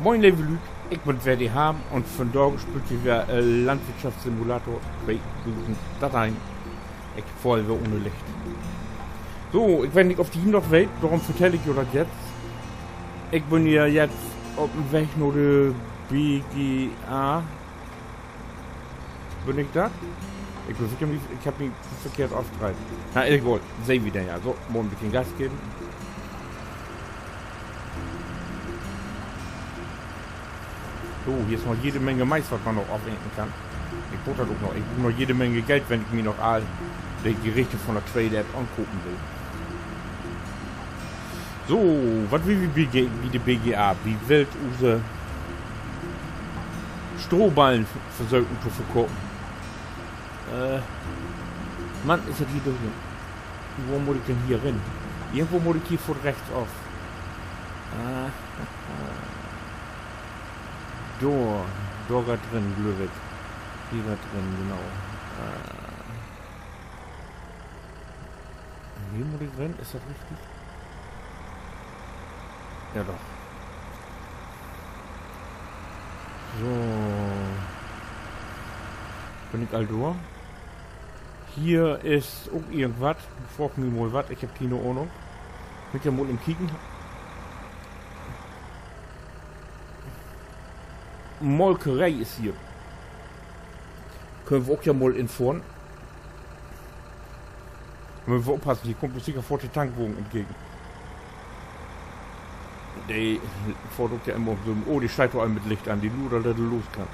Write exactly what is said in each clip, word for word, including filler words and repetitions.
Moin, leve Lüüd, ik bün weer de Harm un vundaag speelt wi weer, äh, Landwirtschaftssimulator tweedusend dörteihn. Ik fahr weer ohne Licht. So, ik weet nich, of ji noch weet, dorüm vertell ik jo dat jetzt. Ik bün hier jetzt op den Weg na de B G A. Bün ik dat? Ik bün, ik heff mi verkehrt afdreiht. Na, egal, sehn wi denn ja. So, mal en beten Gas geven. So, hier is noch jede Menge Mais, wat man noch afeten kann. Ik bruuk dat ok noch. Ik bruuk noch jede Menge Geld, wenn ik mi noch all de Gerichte von de tweede App ankopen will. So, wat will wi bi, bi de B G A? Wi willt use Strohballen v-, versöken to verkopen. Äh, Mann, is dat hier dör-, wo mutt ik denn hier rin? Irgendwo mutt ik hier foort rechts of. Äh, dor, dor geiht rin, glööv ik. Hier geiht rin, genau. Äh, hier mutt ik rin, is dat richtig? Ja, doch. So. Bün ik al dor? Hier is ok irgendwat. Fraag mi mal wat, ik heff kene Ahnung. Mutt ja mal in kieken. Molkeree is hier. Köönt wi ok ja mal infohren. Mööt wi oppassen, hier kummt uns seker foort de Tankwagen entgegen. De fohrt ok ja immer op so 'n, oh, de steiht dor al mit Licht an, de luert al, dat he los kann.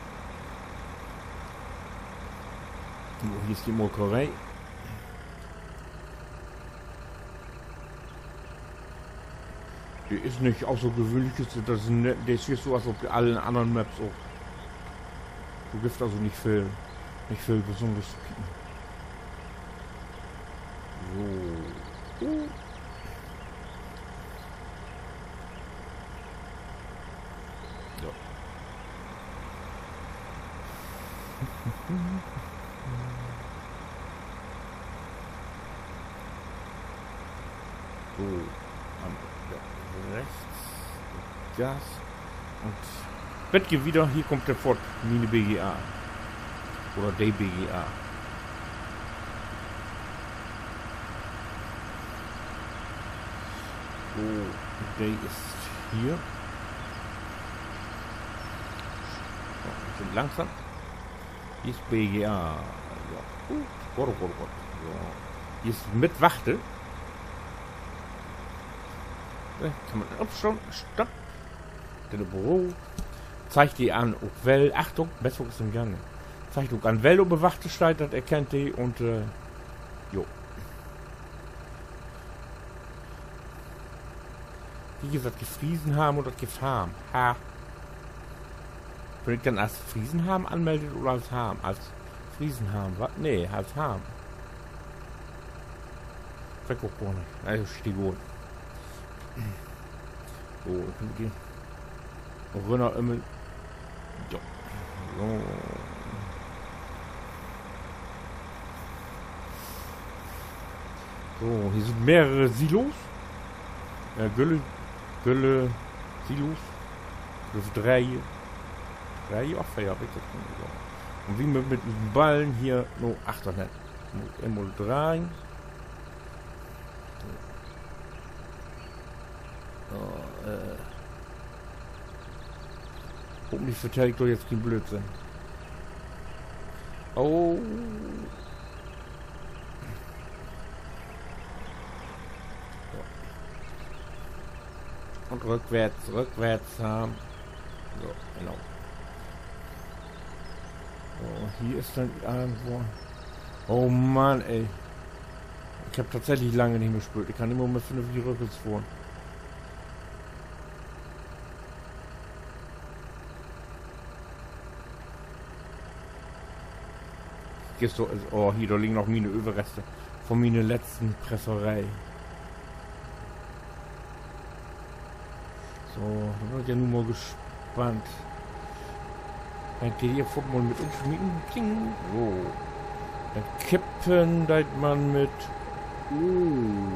So, hier is de Molkeree. De is nich außergewöhnlich, is, dat is en, de is hier so as op de allen annern Maps ok. So gifft also nich veel, nich veel Besünners to kieken. So. Uh. Ja. So, an, ja, rechts, Gas. Un beten wieder, hier kummt denn foort miene B G A. Oder de B G A. So, de is hier. So, beten langsam. Hier is B G A. Ja, uh, Gott, oh Gott, oh Gott. So. Hier is mit Wachte. Äh, kann man opstellen? Stopp. Denn Büro. Zeigt de an, ok well, Achtung, Messung is in Gange. Zeigt ok an, well op de Wachte steiht, dat erkennt de un, äh, jo. Hier gifft dat Friesenharm un dat gifft Harm. Ha. Bün ik denn as Friesenharm anmeldt oder as Harm? As Friesenharm, wat? Nee, as Harm. Weet ik ok gor nich. Also, steht gut. So, denn köönt wi hier rünner ümmeln. Ja. So. So, hier sünd mehrere Silos. Ja, Gülle, Gülle, Silos. Dat is dree. Dree of veer, weet ik nich. So. Un wi mit, mit den Ballen hier na achtern hen. Mutt ik eenmal dreihen. So, äh. Hoffentlich vertell ik doch jetzt keen Blödsinn. Oh. So. Un rückwärts, rückwärts, ähm. So, genau. So, hier is denn irgendwo. Oh Mann, ey. Ik heff tatsächlich lange nich mehr speelt. Ik kann immer mit vernünftige Rückwärts fohren. Gister, oh, hier, dor liggen noch miene Överreste von miene letzten Presseree. So, dor bün ik ja nu mal gespannt. Denn geiht hier foort mal mit umsmieten. Kling. So. Denn kippen deit man mit. Uh.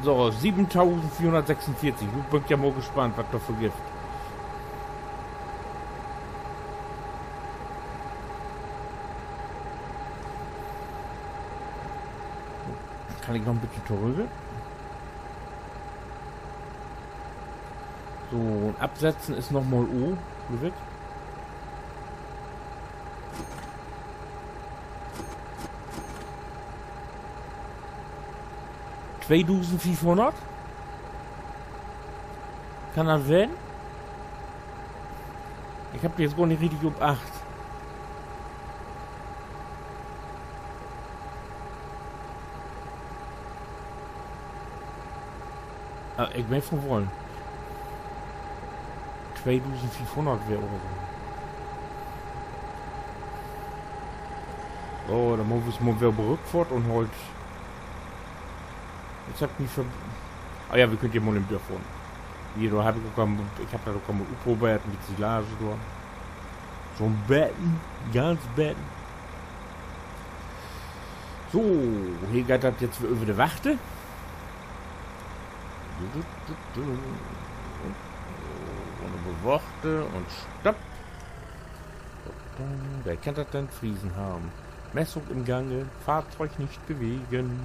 So, siebentausendvierhundertsechsundvierzig. Nu bün ik ja mal gespannt, wat dat dor för gifft. Kann ik noch en beten torügg? So, un afsetten is noch mal O, glööv ik. Tweedusendfiefhunnert? Kann dat ween? Ik heff dor nu gor nich richtig op acht. Ah, ik meen, vun woll tweedusendfiefhunnert weer oder so. So, denn maakt wi us mal weer op Rückfahrt un haalt. Ik heff nich ver-, ah ja, wi köönt hier mal in Dörp fohren. Hier, dor heff ik ok al, ik heff dat ok al mal utprobeert mit Silage dor. So 'n beten, ganz beten. So, hier geiht dat nu weer över de Wachte. Un bewachte un stopp. Wer kennt dat denn? Friesenhagen. Messung im Gange. Fahrzeug nicht bewegen.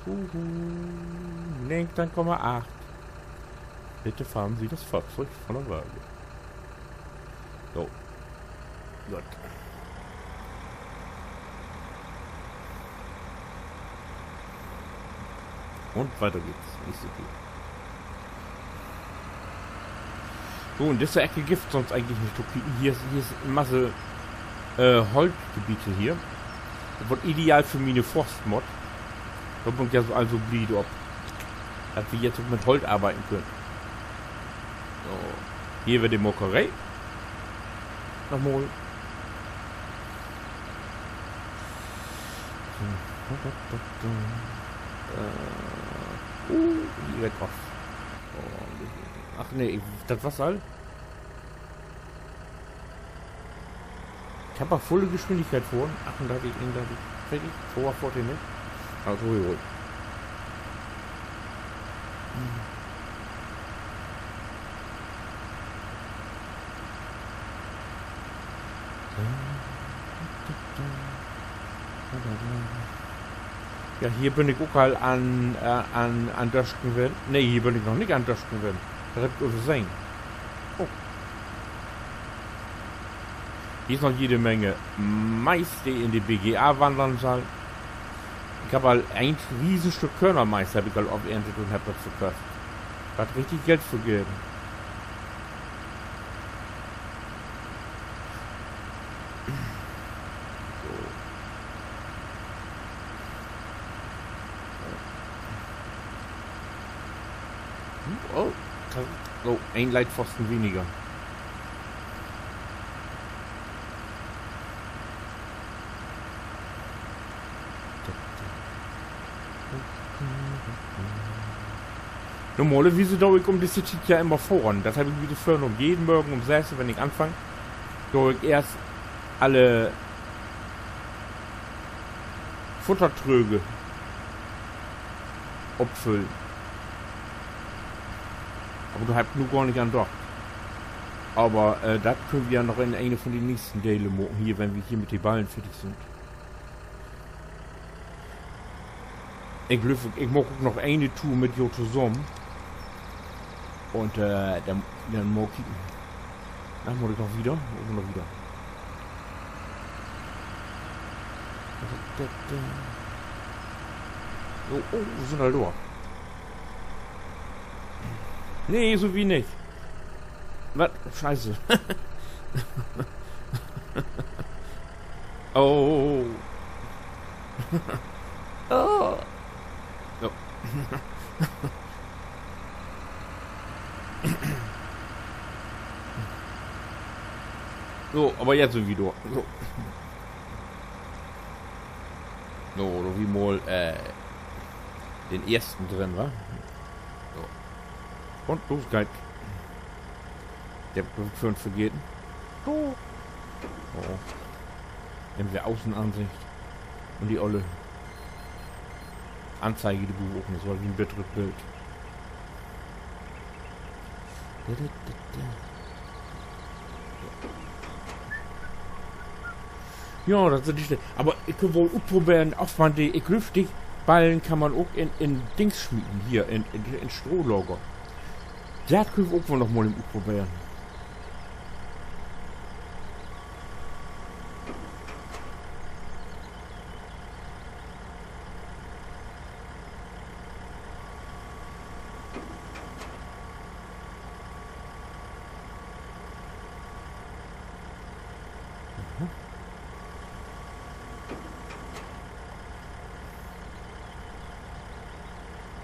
Uhu. Lenkstand Komma acht. Bitte fahren Sie das Fahrzeug von der Waage. So. Goot. Un weiter geht's. Nich so veel. So, in disse Eck gifft dat sünst egentlich nich to kieken. Hier is, hier is Masse, äh, Holtgebiete hier. Dat warrt ideal för miene Forstmod. Dor bün ik ja so, also blied op, dat wi nu ok mit Holt arbeiden köönt. So, hier weer de Molkeree. Nochmal. So. Äh, uh, hier weer af. Oh, ach nee, dat was al. Ik heff op vulle Geschwindigkeit fohren. Achtundörtig, eenundörtig, veertig, veertig, nich? Also, jo. Ja, hier bün ik ok al an, äh, an, an Dösken ween. Nee, hier bün ik noch nich an Dösken ween. Dat heff ik översehn. Oh. Hier is noch jede Menge Mais, de in de B G A wannern schall. Ik heff al een Riesenstück Körnermais heff ik al opeerntet un heff dat verköfft. Wat richtig Geld för geven. So. Oh, dat, oh, een Leitpfosten weniger. Normalerwies do ik üm disse Tiet ja immer fohren. Dat heff ik mi so vörnahmen. Jeden Morgen üm sess, wenn ik anfang, do ik eerst alle Futtertröge opfüllen. Aver dor heff ik nu gor nich an dacht. Aver, äh, dat köönt wi ja noch in een von de nächsten Delen maken, hier, wenn wi hier mit de Ballen fertig sünd. Ik glööv, ik, ik maak ok noch ene Tour mit jo tosamen. Un, äh, denn, denn maak ik, denn mutt ik noch wieder, oder noch wieder. So, oh, wi sünd al dor. Nee, so wie nich. Wat? Scheiße. Oh. Oh. So. So, aver jetzt sünd wi dor. So. So, do wi mal, äh, den eersten drin, wa? So. Un los geiht. De heff ik vörhin vergeten. So. Oh. Denn weer Außenansicht. Un de olle Anzeige, de bruuk ik ok nich, so as en betteres Bild. Ja, dat sünd de Ste-, aver ik kunn woll utproberen, of man de, ik glööv, de Ballen kann man ok in, in Dings smieten, hier, in, in, in Strohlager. Dat kunn ik ok woll noch mal even utproberen.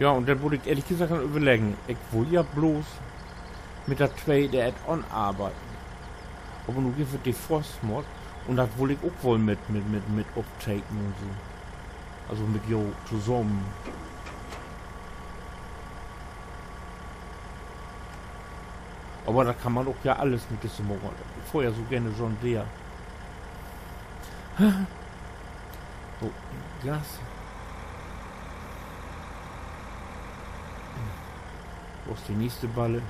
Ja, un denn mutt ik ehrlich seggt överleggen. Ik wull ja bloots mit dat tweede Add-on arbeiden. Aver nu gifft dat de Forstmod un dat wull ik ok woll mit, mit, mit, mit opteken un so. Also mit jo tosamen. Aver dat kann man ok ja allens mit disse maken. Ik fohr ja so geern John Deere. So, Gas. Wo is de nächste Balle?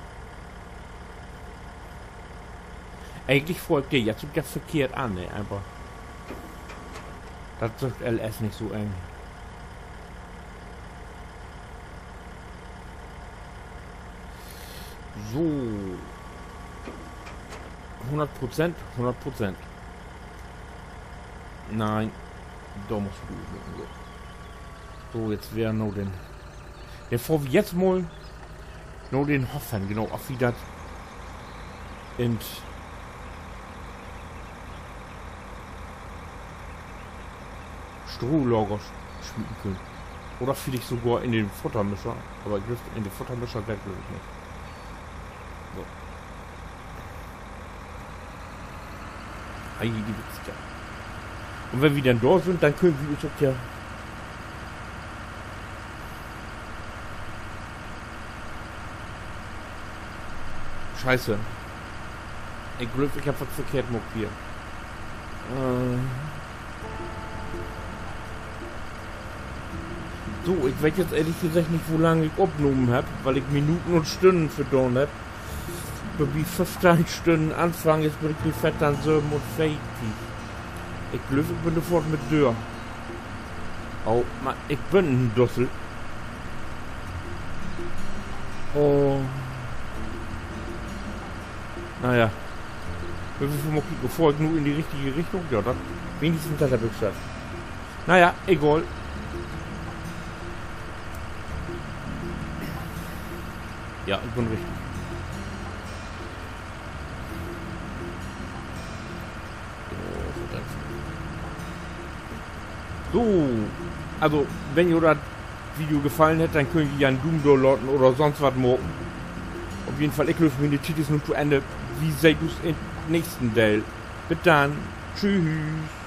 Egentlich fohr ik de jetzt ok ganz verkehrt an, ne? Aver dat süggt L S nich so eng. So. Hunnert Prozent, hunnert Prozent. Nee, dor musst du drücken, so. So, jetzt weer na den, denn fohr wi jetzt mal na den Hoff hen, genau, of wi dat in't Strohlager sch-, smieten köönt. Oder villicht sogor in den Futtermischer. Aver ik glööv, in den Futtermischer geiht, glööv ik, nich. So. Ei, de Witzka. Un wenn wi denn dor sünd, denn köönt wi uns ok ja Scheiße. Ik glööv, ik heff wat verkehrt maakt hier. Äh. So, ik weet jetzt ehrlich geseggt nich, wo lang ik opnahmen hebb, wiel ik Minuten un Stünnen verdaan hebb. Bün bi föffteihn Stünnen anfangen, nu bün ik bi veerteihn sövenunveertig. Ik glööv, ik bün dor foort mit dör. Oh, man, ik bün en Dussel. Oh. Na ja. Wüllt wi mal kieken, fohr ik nu in de richtige Richtung? Ja, dat, wenigstens dat heff ik schafft. Na ja, egal. Ja, ik bün richtig. So, also, wenn jo dat Video gefallen hett, denn köönt ji ja en Duum dor laten oder sonst wat maken. Op jeden Fall, ik glööv, miene Tiet is nu to Enn. Wi seht us in'n nächsten Deel. Bit dann. Tschüss.